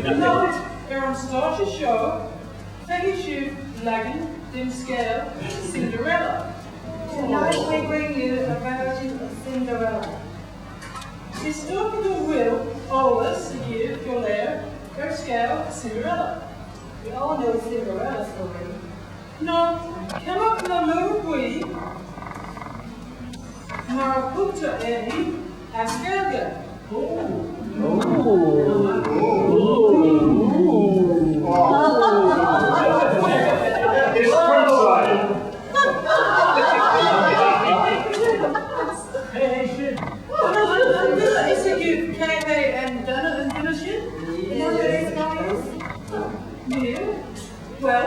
Anocht ar an stáitse seo feicfidh sibh leagan den scéal Cinderella. Tonight we bring you a version of Cinderella. Is dócha go bhfuil eolas agaibh go léir ar scéal Cinderella. We all know Cinderella story. Nó Cailleach na Lúbh Buí mar a thugtar uirthi as Gaeilge. It's French An bhfuil a fhios agaibh cé hé an duine an duine sin? You know who this guy is? Níl? Bhuel,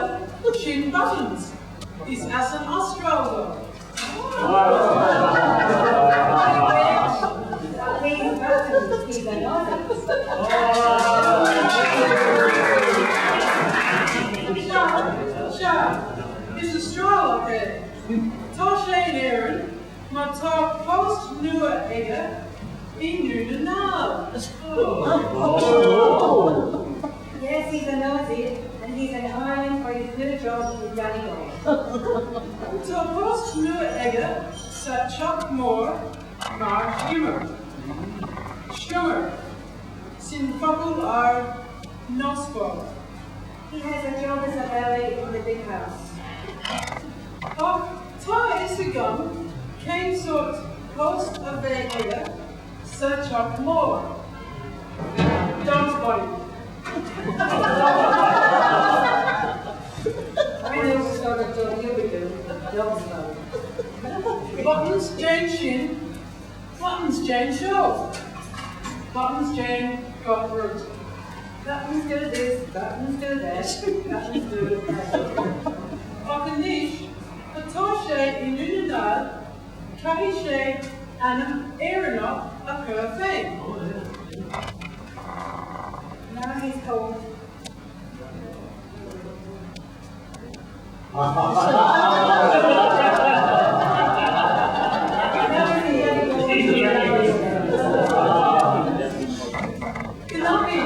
sin Buttons. Is as an Astráil dó. I wish. He's Buttons. He's an Aussie. Sea, sea, is Astrálach é. Tá sé in Éirinn mar tá post nua aige i nDún na nGall. Yes, he's an Aussie and he's in Ireland for his new job in Donegal. Tá post nua aige sa Teach Mór mar ghiúmar. Giúmar, sin focal ard nósmhar. He has a job as a valet in the big house. Ach tá a fhios agam cén sórt post a bheidh aige sa Teach Mór. Dog's body. I know what sort of job he'll be doing. Dog's body. Buttons déan sin, Buttons déan seo. Buttons déan gach rud. Buttons do this, buttons do that, buttons do that. Ach anois atá sé i nDún na nGall caithfidh sé ainm Éireannach a chur air féin. Now he's called Now he's in Cnaipí.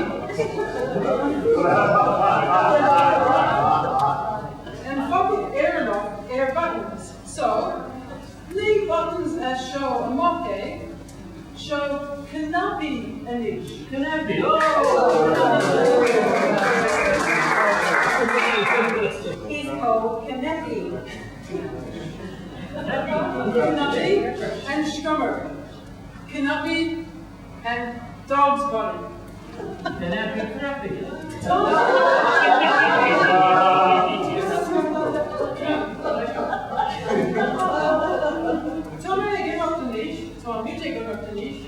An focal Éireannach ar buttons, so ní buttons as seo amach é, seo cnaipí anois. Cnaipí. He's called Cnaipí. Cnaipí and scummer. Cnaipí and dog's body. Cnaipí cnaipí. Tá mé ag imeacht anois, tá muid ag imeacht anois,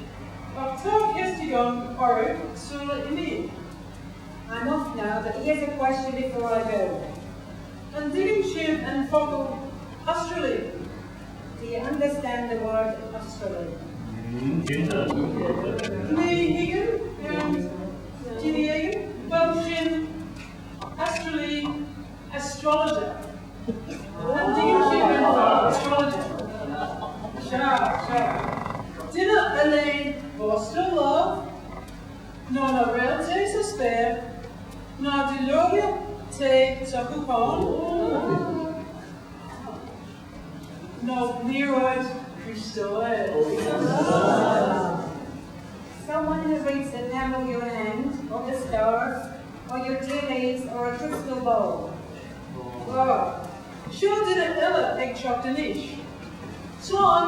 ach tá ceist agam oraibh sula n-imím. I'm off now, but here's a question before I go. An dtuigeann sibh an focal astralaí? Do you understand the word astralaí? Ní thuigeann duine éigin? Bhuel sin astralaí astrologer. An dtuigeann sibh an focal astrologer? Sea, sea. Duine a léann Boston Love, ná na réaltaí sa spéir, na duilleoga tae sa chupán, nó liathróid criostail. Someone who reads the palm of your hand, or the stars, or your tea leaves, or a crystal ball. Á, seo duine eile ag teacht anois. Slán!